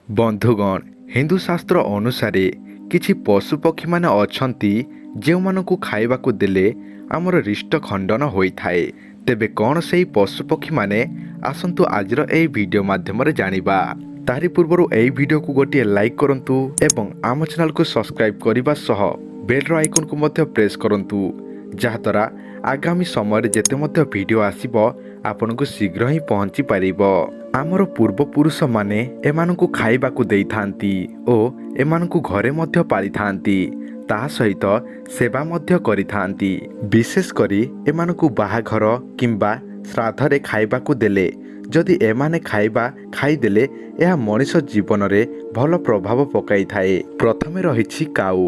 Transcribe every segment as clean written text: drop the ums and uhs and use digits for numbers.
ବନ୍ଧୁଗଣ, ହିନ୍ଦୁ ଶାସ୍ତ୍ର ଅନୁସାରେ କିଛି ପଶୁପକ୍ଷୀମାନେ ଅଛନ୍ତି, ଯେଉଁମାନଙ୍କୁ ଖାଇବାକୁ ଦେଲେ ଆମର ରିଷ୍ଟ ଖଣ୍ଡନ ହୋଇଥାଏ। ତେବେ କ'ଣ ସେହି ପଶୁପକ୍ଷୀମାନେ, ଆସନ୍ତୁ ଆଜିର ଏହି ଭିଡ଼ିଓ ମାଧ୍ୟମରେ ଜାଣିବା। ତାରି ପୂର୍ବରୁ ଏହି ଭିଡ଼ିଓକୁ ଗୋଟିଏ ଲାଇକ୍ କରନ୍ତୁ ଏବଂ ଆମ ଚ୍ୟାନେଲକୁ ସବସ୍କ୍ରାଇବ୍ କରିବା ସହ ବେଲ୍ର ଆଇକନ୍କୁ ମଧ୍ୟ ପ୍ରେସ୍ କରନ୍ତୁ, ଯାହାଦ୍ୱାରା ଆଗାମୀ ସମୟରେ ଯେତେ ମଧ୍ୟ ଭିଡ଼ିଓ ଆସିବ, ଆପଣଙ୍କୁ ଶୀଘ୍ର ହିଁ ପହଞ୍ଚି ପାରିବ। ଆମର ପୂର୍ବପୁରୁଷମାନେ ଏମାନଙ୍କୁ ଖାଇବାକୁ ଦେଇଥାନ୍ତି ଓ ଏମାନଙ୍କୁ ଘରେ ମଧ୍ୟ ପାଳିଥାନ୍ତି, ତା ସହିତ ସେବା ମଧ୍ୟ କରିଥାନ୍ତି। ବିଶେଷ କରି ଏମାନଙ୍କୁ ବାହାଘର କିମ୍ବା ଶ୍ରାଦ୍ଧରେ ଖାଇବାକୁ ଦେଲେ, ଯଦି ଏମାନେ ଖାଇବା ଖାଇଦେଲେ, ଏହା ମଣିଷ ଜୀବନରେ ଭଲ ପ୍ରଭାବ ପକାଇଥାଏ। ପ୍ରଥମେ ରହିଛି କାଉ।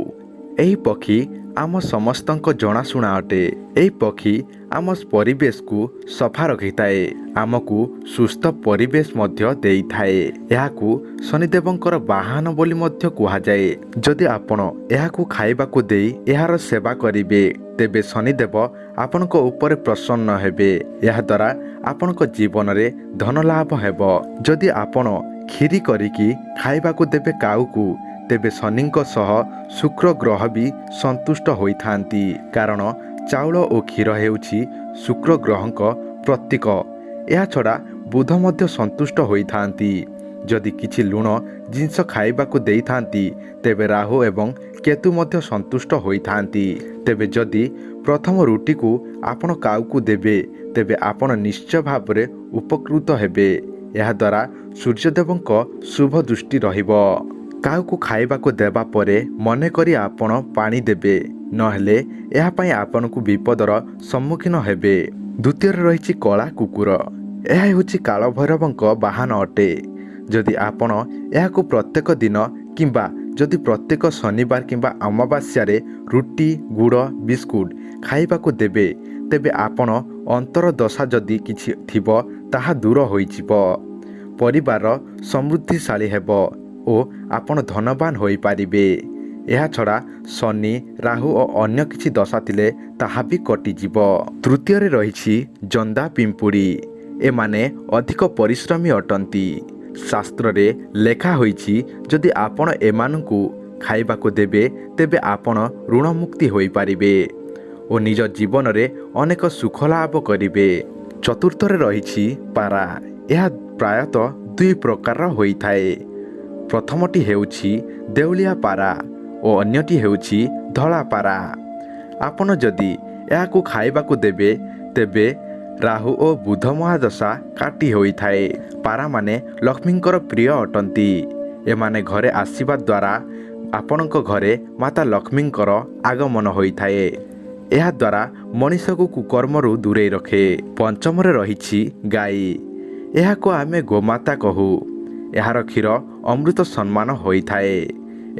ଏହି ପକ୍ଷୀ ଆମ ସମସ୍ତଙ୍କ ଜଣାଶୁଣା ଅଟେ। ଏହି ପକ୍ଷୀ ଆମ ପରିବେଶକୁ ସଫା ରଖିଥାଏ, ଆମକୁ ସୁସ୍ଥ ପରିବେଶ ମଧ୍ୟ ଦେଇଥାଏ। ଏହାକୁ ଶନିଦେବଙ୍କର ବାହନ ବୋଲି ମଧ୍ୟ କୁହାଯାଏ। ଯଦି ଆପଣ ଏହାକୁ ଖାଇବାକୁ ଦେଇ ଏହାର ସେବା କରିବେ, ତେବେ ଶନିଦେବ ଆପଣଙ୍କ ଉପରେ ପ୍ରସନ୍ନ ହେବେ। ଏହାଦ୍ୱାରା ଆପଣଙ୍କ ଜୀବନରେ ଧନ ଲାଭ ହେବ। ଯଦି ଆପଣ କ୍ଷୀରି କରିକି ଖାଇବାକୁ ଦେବେ କାଉକୁ, ତେବେ ଶନିଙ୍କ ସହ ଶୁକ୍ର ଗ୍ରହ ବି ସନ୍ତୁଷ୍ଟ ହୋଇଥାନ୍ତି, କାରଣ ଚାଉଳ ଓ କ୍ଷୀର ହେଉଛି ଶୁକ୍ର ଗ୍ରହଙ୍କ ପ୍ରତୀକ। ଏହାଛଡ଼ା ବୁଧ ମଧ୍ୟ ସନ୍ତୁଷ୍ଟ ହୋଇଥାନ୍ତି। ଯଦି କିଛି ଲୁଣ ଜିନିଷ ଖାଇବାକୁ ଦେଇଥାନ୍ତି, ତେବେ ରାହୁ ଏବଂ କେତୁ ମଧ୍ୟ ସନ୍ତୁଷ୍ଟ ହୋଇଥାନ୍ତି। ତେବେ ଯଦି ପ୍ରଥମ ରୁଟିକୁ ଆପଣ କାଉକୁ ଦେବେ, ତେବେ ଆପଣ ନିଶ୍ଚୟ ଭାବରେ ଉପକୃତ ହେବେ। ଏହାଦ୍ୱାରା ସୂର୍ଯ୍ୟଦେବଙ୍କ ଶୁଭ ଦୃଷ୍ଟି ରହିବ। କାଉକୁ ଖାଇବାକୁ ଦେବା ପରେ ମନେକରି ଆପଣ ପାଣି ଦେବେ, ନହେଲେ ଏହା ପାଇଁ ଆପଣଙ୍କୁ ବିପଦର ସମ୍ମୁଖୀନ ହେବେ। ଦ୍ୱିତୀୟରେ ରହିଛି କଳା କୁକୁର। ଏହା ହେଉଛି କାଳଭୈରବଙ୍କ ବାହନ ଅଟେ। ଯଦି ଆପଣ ଏହାକୁ ପ୍ରତ୍ୟେକ ଦିନ କିମ୍ବା ଯଦି ପ୍ରତ୍ୟେକ ଶନିବାର କିମ୍ବା ଅମାବାସ୍ୟାରେ ରୁଟି, ଗୁଡ଼, ବିସ୍କୁଟ ଖାଇବାକୁ ଦେବେ, ତେବେ ଆପଣ ଅନ୍ତର ଦଶା ଯଦି କିଛି ଥିବ, ତାହା ଦୂର ହୋଇଯିବ। ପରିବାର ସମୃଦ୍ଧିଶାଳୀ ହେବ ଓ ଆପଣ ଧନବାନ ହୋଇପାରିବେ। ଏହାଛଡ଼ା ଶନି, ରାହୁ ଓ ଅନ୍ୟ କିଛି ଦଶା ଥିଲେ ତାହା ବି କଟିଯିବ। ତୃତୀୟରେ ରହିଛି ଜନ୍ଦା ପିମ୍ପୁଡ଼ି। ଏମାନେ ଅଧିକ ପରିଶ୍ରମୀ ଅଟନ୍ତି। ଶାସ୍ତ୍ରରେ ଲେଖା ହୋଇଛି, ଯଦି ଆପଣ ଏମାନଙ୍କୁ ଖାଇବାକୁ ଦେବେ, ତେବେ ଆପଣ ଋଣମୁକ୍ତି ହୋଇପାରିବେ ଓ ନିଜ ଜୀବନରେ ଅନେକ ସୁଖ ଲାଭ କରିବେ। ଚତୁର୍ଥରେ ରହିଛି ପାରା। ଏହା ପ୍ରାୟତଃ ଦୁଇ ପ୍ରକାରର ହୋଇଥାଏ। ପ୍ରଥମଟି ହେଉଛି ଦେଉଳିଆ ପାରା ଓ ଅନ୍ୟଟି ହେଉଛି ଧଳା ପାରା। ଆପଣ ଯଦି ଏହାକୁ ଖାଇବାକୁ ଦେବେ, ତେବେ ରାହୁ ଓ ବୁଧ ମହାଦଶା କାଟି ହୋଇଥାଏ। ପାରାମାନେ ଲକ୍ଷ୍ମୀଙ୍କର ପ୍ରିୟ ଅଟନ୍ତି। ଏମାନେ ଘରେ ଆସିବା ଦ୍ୱାରା ଆପଣଙ୍କ ଘରେ ମାତା ଲକ୍ଷ୍ମୀଙ୍କର ଆଗମନ ହୋଇଥାଏ। ଏହାଦ୍ୱାରା ମଣିଷକୁ କୁକର୍ମରୁ ଦୂରେଇ ରଖେ। ପଞ୍ଚମରେ ରହିଛି ଗାଈ। ଏହାକୁ ଆମେ ଗୋମାତା କହୁ। ଏହାର କ୍ଷୀର ଅମୃତ ସମାନ ହୋଇଥାଏ।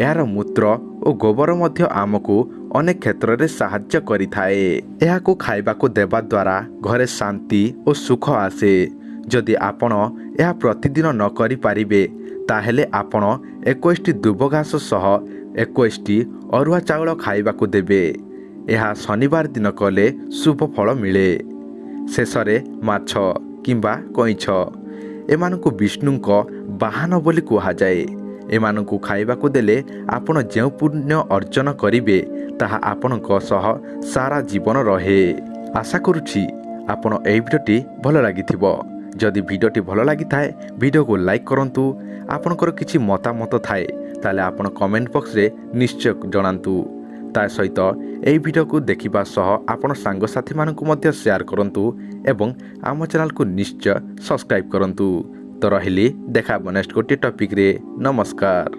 ଏହାର ମୂତ୍ର ଓ ଗୋବର ମଧ୍ୟ ଆମକୁ ଅନେକ କ୍ଷେତ୍ରରେ ସାହାଯ୍ୟ କରିଥାଏ। ଏହାକୁ ଖାଇବାକୁ ଦେବା ଦ୍ୱାରା ଘରେ ଶାନ୍ତି ଓ ସୁଖ ଆସେ। ଯଦି ଆପଣ ଏହା ପ୍ରତିଦିନ ନ କରିପାରିବେ, ତାହେଲେ ଆପଣ 21ଟି ଦୁବ ଘାସ ସହ 21ଟି ଅରୁଆ ଚାଉଳ ଖାଇବାକୁ ଦେବେ। ଏହା ଶନିବାର ଦିନ କଲେ ଶୁଭ ଫଳ ମିଳେ। ଶେଷରେ ମାଛ କିମ୍ବା କଇଁଛ। ଏମାନଙ୍କୁ ବିଷ୍ଣୁଙ୍କ ବାହନ ବୋଲି କୁହାଯାଏ। ଏମାନଙ୍କୁ ଖାଇବାକୁ ଦେଲେ ଆପଣ ଯେଉଁ ପୁଣ୍ୟ ଅର୍ଜନ କରିବେ, ତାହା ଆପଣଙ୍କ ସହ ସାରା ଜୀବନ ରହେ। ଆଶା କରୁଛି ଆପଣ ଏହି ଭିଡ଼ିଓଟି ଭଲ ଲାଗିଥିବ। ଯଦି ଭିଡ଼ିଓଟି ଭଲ ଲାଗିଥାଏ, ଭିଡ଼ିଓକୁ ଲାଇକ୍ କରନ୍ତୁ। ଆପଣଙ୍କର କିଛି ମତାମତ ଥାଏ, ତାହେଲେ ଆପଣ କମେଣ୍ଟ ବକ୍ସରେ ନିଶ୍ଚୟ ଜଣାନ୍ତୁ। ତା ସହିତ ଏହି ଭିଡ଼ିଓକୁ ଦେଖିବା ସହ ଆପଣ ସାଙ୍ଗସାଥିମାନଙ୍କୁ ମଧ୍ୟ ସେୟାର କରନ୍ତୁ ଏବଂ ଆମ ଚ୍ୟାନେଲକୁ ନିଶ୍ଚୟ ସବସ୍କ୍ରାଇବ୍ କରନ୍ତୁ। ତ ରହିଲି, ଦେଖା ହେବ ନେକ୍ସଟ ଗୋଟିଏ ଟପିକ୍ରେ। ନମସ୍କାର।